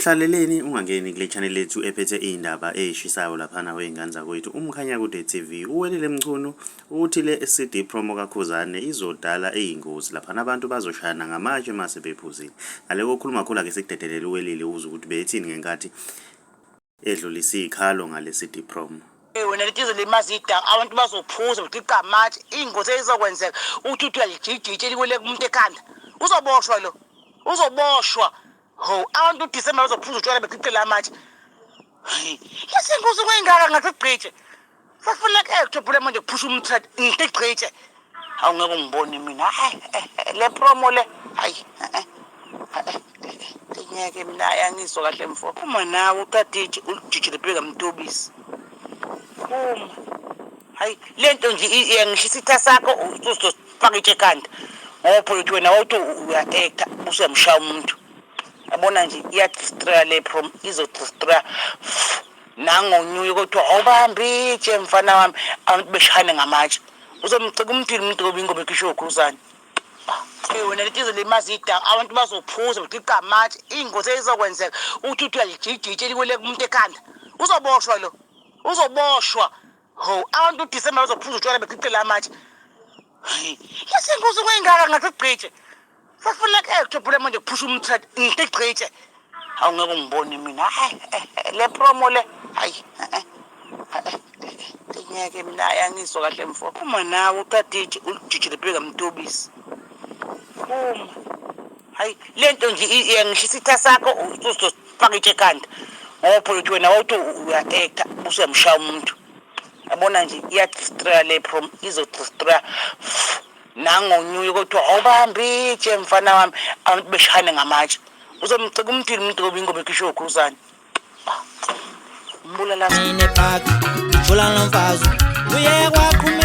Uhlaleleni ungangeni kule channel lethu ephethe iy'ndaba ey'shisayo laphana wey'ngane zakwethu uMkhanyakude TV uWelile Mchunu uthi le CD promo kaKhuzane izodala iy'ngozi laphana abantu bazoshayana ngamatshe mase bephuzile. Ngale kokukhuluma kakhulu ake sikudedelele uWelile uzwe ukuthi bethini ngenkathi edlulisa iy'khalo ngale CD promo. Wena leti izolimaza idaka abantu bazophuza beqiqa amatshe iy'ngozi ezizokwenzeka uthi uthi uyalijijitshe liwele kumuntu ekhanda uzoboshwa lo uzoboshwa ho abantu uDisemba bazophuza utshwala beqiqela amatshe lesengozi kweyingaka ngathi gqitshe sekufuneka ekuthophula manje kuphusha umthetho ngigqitshe awungeke ungibone mina hayi le promo le hayi ngeke mina ayangizwa kahle mfo uma nawe uqadiji ulijijile bheka mtobisi phuma hayi lento nje iyangishisa itha sakho uzofaka itshe ekhanda ngoba phela uthi wena wawuthi uya-acta usuyamshaya umuntu yabona nje iyadestroya le prom izodestroya nangonyuye kodwa awubambi itshe mfana wami abantu beshayane ngamatshe uzomcika umthini umuntu ngoba ingoma ekhishwe ukhuzane wena leti izolimaza idaka abantu bazophuza beqiqa amatshe iy'ngozi ezizokwenzeka uthi uthi uyalijijitshe liwele kumuntu ekhanda uzoboshwa lo uzoboshwa ho abantu uDisemba bazophuza utshwala beqiqela amatshe lesengozi kweyingaka ngathi gqitshe sekufuneka ekuthophula manje kuphusha umthetho ngigqitshe awungeke ungibone mina hayi le promo le hayi ngeke mina ayangizwa kahle mfo uma nawe uqadiji ulijijile bheka mtobisi phuma hayi lento nje iyangishisa itha sakho uzofaka itshe ekhanda ngoba phela uthi wena wawuthi uya-acta usuyamshaya umuntu yabona nje iyadestroya le prom izodestroya nangonyuye kodwa awubambi itshe mfana wami abantu beshayane ngamatshe uzomcika umthini umuntu ngoba ingoma ekhishwe ukhuzane mbulala Inepaki, ijula nomfazi, uye kwaqhuma.